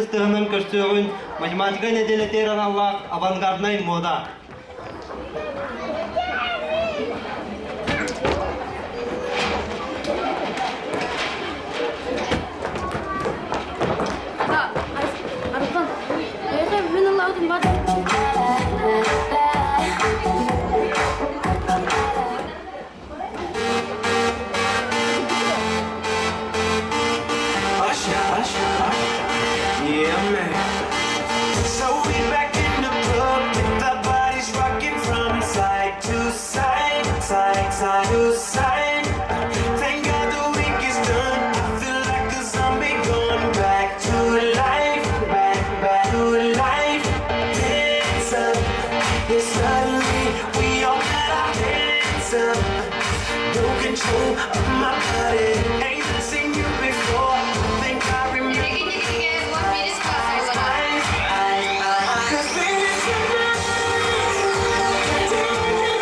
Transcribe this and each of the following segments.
ытыс тыаһынан көрсүөҕүн математика нэдиэлэтигэр аналлаах авангарднай муода. Арыхан, эйиэхэ мин ыллаабытым бар. Yeah, man. So we back in the club with our bodies rocking from side to side, side, side to side. Thank God the week is done. I feel like a zombie going back to life, back, back to life. Hands up, yeah, suddenly we all got our hands up. No control of my body. Ain't seen you before. Think I remember. Эһиги кинигэ 11 класс оҕолоро. Cause baby tonight,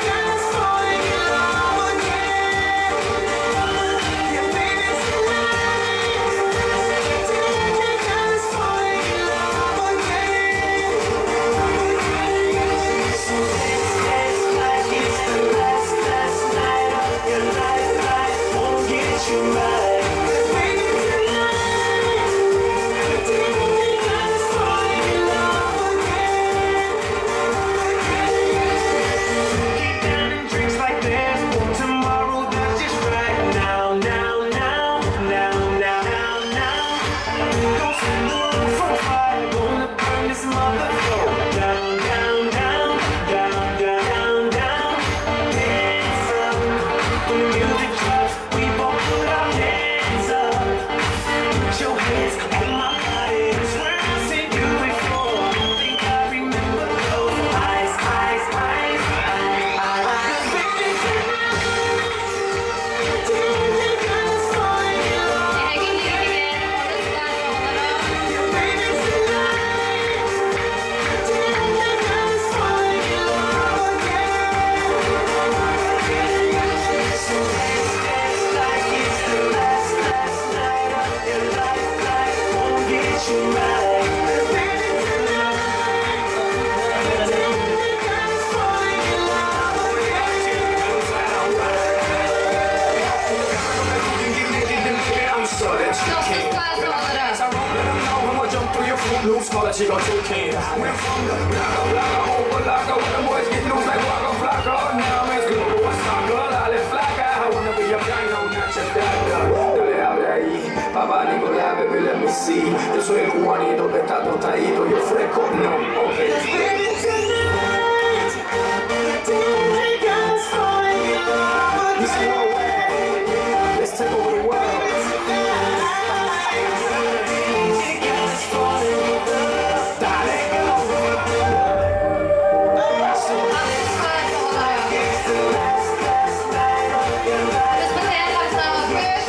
just falling in love again. Yeah, baby tonight, just falling in love again. So dance, dance like it's the last, last night of your life. Life won't get you right. 'Cause baby tonight, just falling in love again. Get down and drinks like this. Tomorrow that's just right now, now, now, now, now, now, now. Don't set the roof on fire. Gonna burn this mother down, down, down, down, down, down, down. Hands up when the music drops. We both put our hands up. Put your hands on my body. Swear I've seen you before. Think I remember those eyes, eyes, eyes, eyes, eyes. 'Cause baby tonight, just falling in love. Эһиги кинигэ 10 класс оҕолоро. Yeah, baby tonight, just falling in love again. So dance, dance like it's the last, last night of your life. Life won't get you right. 'Cause baby tonight, just falling in love 9 класс оҕолоро. Yo soy el Juanito que está tostadito y fresco, no, okay. Baby tonight, just falling in love This is again. my way. Let's take over the world. Dale, go. 8 класс оҕолоро. Кыспытыгар хамсаабаккыт.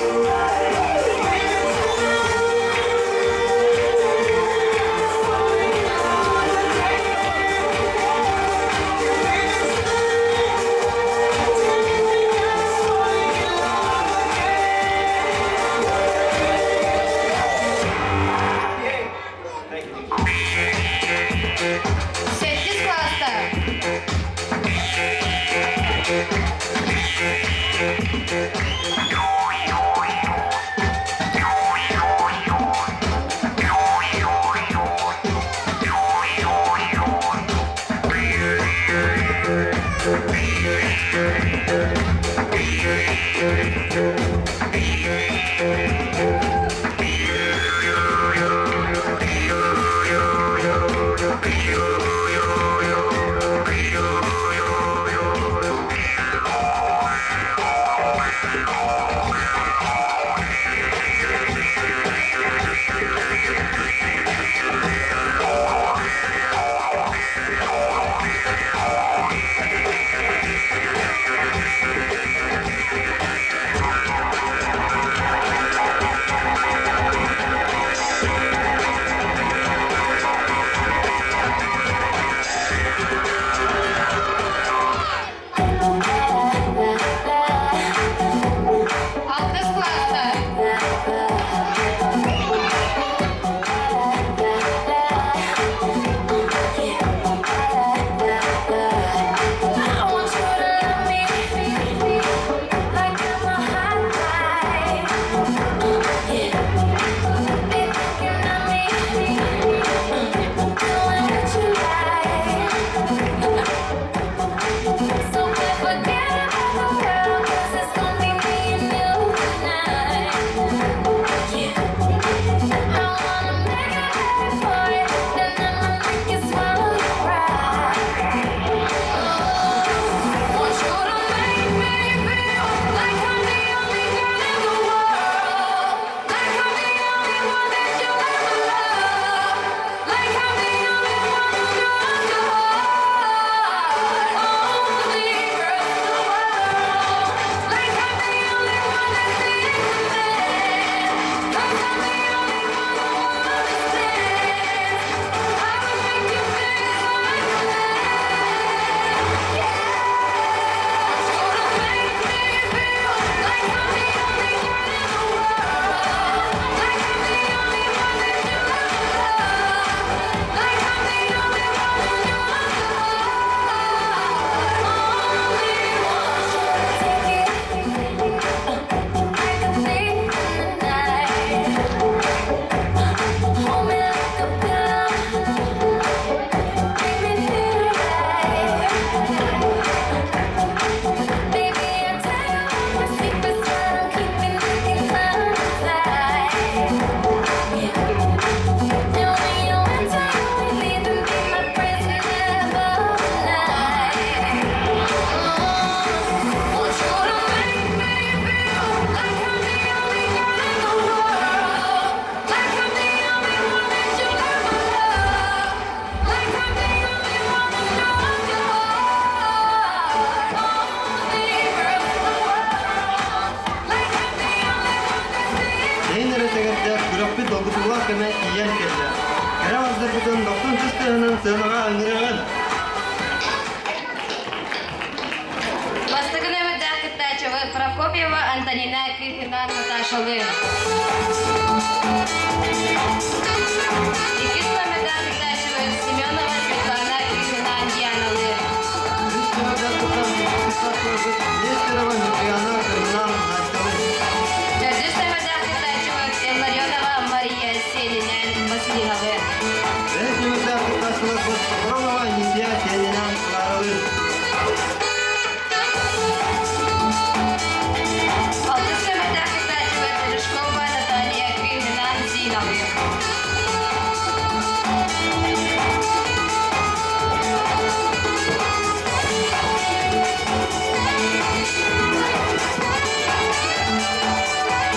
долгутуулаах кэмэ тиийэн кэллэ. Кэрэ аҥардарбытын дохсун сыс тыаһынан сыанаҕа ыҥырыаҕын! Бастакы нөмірдээх кыттааччыбыт Прокопьева Антонина Кыһына Наташалыын. Иккис номердаах кыттааччыбыт Семенова Светлана Кыһына Дианалыын. Үс нөмірдээх кыттааччыбыт Нестерова Ньургуяна Кырымнаан Настялыын. Төрдүс номердаах кыттааччыбыт Илларионова Мария Селинэн Василиналыын. Бэһис нөмірдээх кыттааччыларбыт Сокурова Анисия Сиэнинээн Кларалыын. Алтыс номердаах кыттааччыбыт Рыжкова Наталья Кыһынан Зиналыын.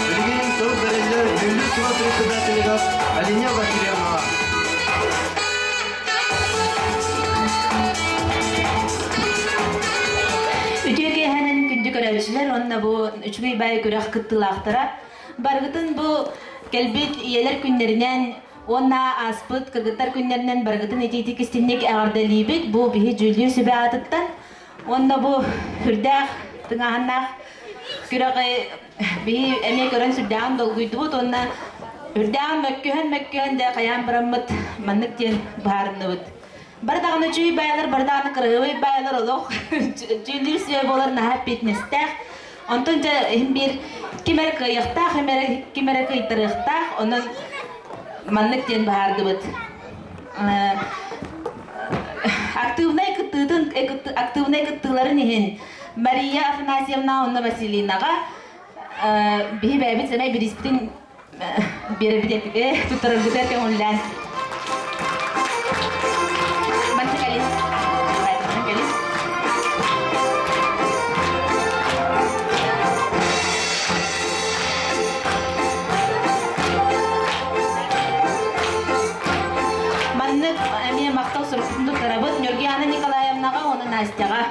Билигин тыл бэриллэр Бүлүү сула председателигэр Алине Васильевнаҕа. Үтүө киэһэнэн күндү көрөөччүлэр уонна бу үчүгэй баай күрэх кыттыылаахтара барыгытын бу кэлбит ийэлэр күннэринэн уонна ааспыт кыргыттар күннэринэн барыгытын итиитик истинник эҕэрдэлиибит. Бу биһи дьүүллүүр сүбэ аатыттан уонна бу сүрдээх тыҥааһыннаах күрэҕи биһи эмиэ көрөн сүрдээҕин долгуйдубут уонна үрдээҕин мөккүһэн-мөккүһэн дэ хайаан бараммыт маннык диэн быһаарынныбыт. Бары даҕаны үчүгэй баайалар, бары даҕаны кыраһыабай баайалар олох дьүүллүүр сүбэ буолар наһаа эппиэтинэстээх. Онтон дьэ иһин биир ким эрэ кыайыахтаах, ким эрэ, ким эрэ кыайтарыахтаах, онон маннык диэн быһаардыбыт. Актыыбынай кыттыытын, актыыбынай кыттыыларын иһин Мария Афанасьевна уонна Василинаҕа биһи бэйэбит сэмэй бириспитин биэрэбит туттарарбытыгар көҥүллээн. Манна кэлин. Манна кэлин. Маннык эмиэ махтал сурукпутун туттарабыт Ньургуяна Николаевнаҕа уонна Настяҕа.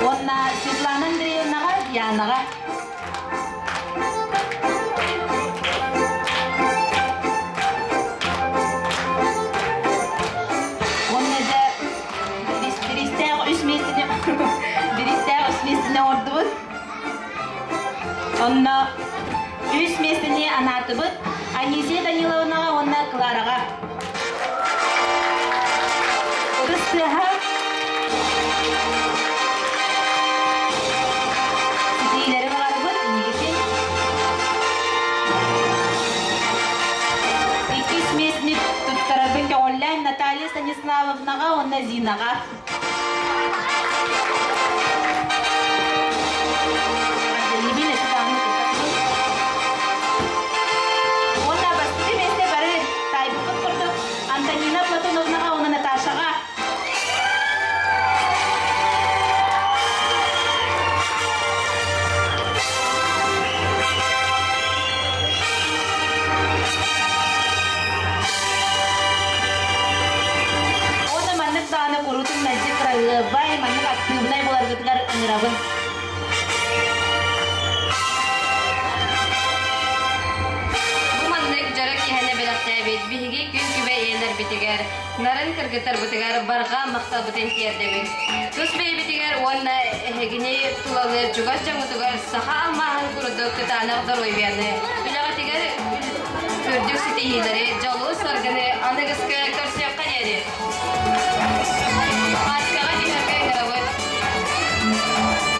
Уонна Светлана Андреевнаҕа, Янаҕа. Уонна дьэ биристээх үс миэстэни биристээх үс миэстэни оҥордубут. Онно үс миэстэни анаатыбыт Анисия Даниловнаҕа уонна Клараҕа. Ытыс тыаһа ситиилэри баҕарабыт инникитин. Иккис миэстэни туттарарбын көҕүллээн Наталья Станиславовнаҕа уонна Зинаҕа. Уонна бастакы миэстэ бары таайбыккыт курдук Антонина Платоновнаҕа уонна Наташаҕа. Уонна маннык даҕаны куруутун мэлдьи кыраһыабай, маннык актыыбынай буоларгытыгар ыҥырабын. Бу маннык дьоро киэһэни бэлэхтээбит биһиги күн күбэй ийэлэрбитигэр, нарын кыргыттарбытыгар барҕа махталбытын тиэрдэбит. Тус бэйэбитигэр уонна эһигини тулалыыр чугас дьоҥҥутугар саха алмааһын курдук кытаанах доруобуйаны, үлэҕитигэр үрдүк ситиһиилэри, дьолу-саргыны аныгыскы